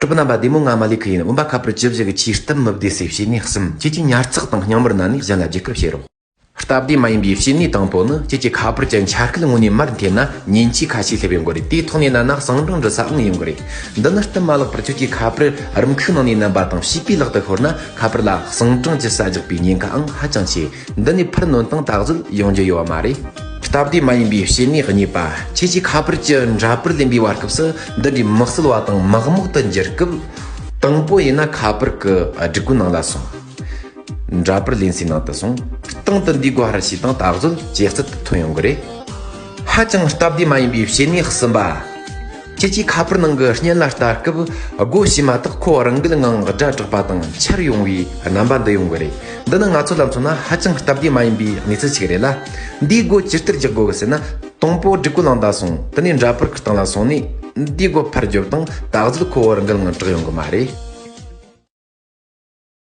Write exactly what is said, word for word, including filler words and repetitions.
རྣམ་པ་བདེ་མོ། ང་མ་ལི་ཁུ་ཡིན། འོན་པ་ཁ་པར་ཅི་བཞི་གི་ཆེས་སྟབས་མི་བདེ་སའི་བྱེད་ནུས་གསུམ། ཁྱེད་ཀྱིས་ཉར་ཚགས་དང་སྙིང་མར་བསྣན་ནས་གཞན་ལ་བརྗེ་སྐབས་བྱེད་རོགས། སྟབས་བདེ་མ་ཡིན་པའི་བྱེད་ནུས་དང་པོ་ནི། ཁྱེད་ཀྱི་ཁ་པར་གྱི་འཆར་ཁུལ་དངོས་ནས་མར་འཐེན་ན་ཉེན་ཆེ་ཁ་ཤས་སླེབས་ཡོང་གི་རེད། དེའི་ཐོག་ནས་བསྣན་ན་གསང་གྲུང་འདྲི་ས་ཨང་ཡོང་གི་རེད། འདི་ནི་སྟབས་མ་ལེགས་པར་ཁྱོད་ཀྱི་ཁ་པར་རུམ་ཁུག་ནང་ནས་བསྣན་པ་དང་བྱིས་པའི་ལག་ཏུ་ཤོར་ན། ཁ་པར་ལ་གསང་གྲུང་གྱི་ས་རྒྱག་པའི་ཉེན་ཁའང་ཧ་ཅང་ཆེ། འདི་ནས་ཕར་གནོན་སྟངས་ད་གཟོད་ཡོང་རྒྱུ་ཡོད་པ་མ་རེད། སྟབས་བདེ་མ་ཡིན་པའི་བྱེད་ནུས་གཉིས་པ། ཁྱེད་ཀྱིས་ཁ་པར་གྱི་འདྲ་པར་ལེན་པའི་བར་སྐབས་སུ་འདི་འདྲའི་མི་གསལ་བ་དང་མག་མོག་ཏུ་འགྱུར་སྐབས། དང་པོ་ཡིན་ན་ཁ་པར་གྱི་སྒྲིག་གུའི་ནང་ལ་སོང་། འདྲ་པར་ལེན་སའི་ནང་དུ་སོང་། སྟེང་དུ་འདིའི་སྒོ་ཕར་ཕྱེ་དང་། ད་གཟོད་ཇེ་གསལ་དུ་ཐོན་ཡོང་གི་རེད། ཧ་ཅང་སྟབས་བདེ་མ་ཡིན་པའི་བྱེད་ནུས་གསུམ་པ། ཁྱེད་ཀྱིས་ཁ་པར་ནང་གི་བརྙན་ལ་ལྟ་སྐབས། སྒོ་ཕྱེ་མ་ཐག་ཁོ་རང་འགུལ་ངང་སྒྲ་གྲགས་པ་དང་འཆར་ཡོང་བའི་རྣམ་པ་འདི་ཡོང་གི་རེད། འདི་ནི་ང་ཚོ་ལ་མཚོན་ན་ཧ་ཅང་སྟབས་བདེ་མ་ཡིན་པའི་གནས་ཚུལ་ཞིག་རེད་ལ། འདིའི་སྒོ་ཇི་ལྟར་རྒྱག་དགོས་གི་ཟེར་ན། དང་པོ་སྒྲིག་གུ་ལང་ད་སོང་། དེ་ནས་འདྲ་པར་གི་སྟེང་ལ་སོང་ནས་འདིའི་སྒོ་ཕར་རྒྱོབ་དང་། ད་གཟོད་ཁོ་བོར་འགུལ་ངང་གྲགས་ཡོང་གི་མ་རེད།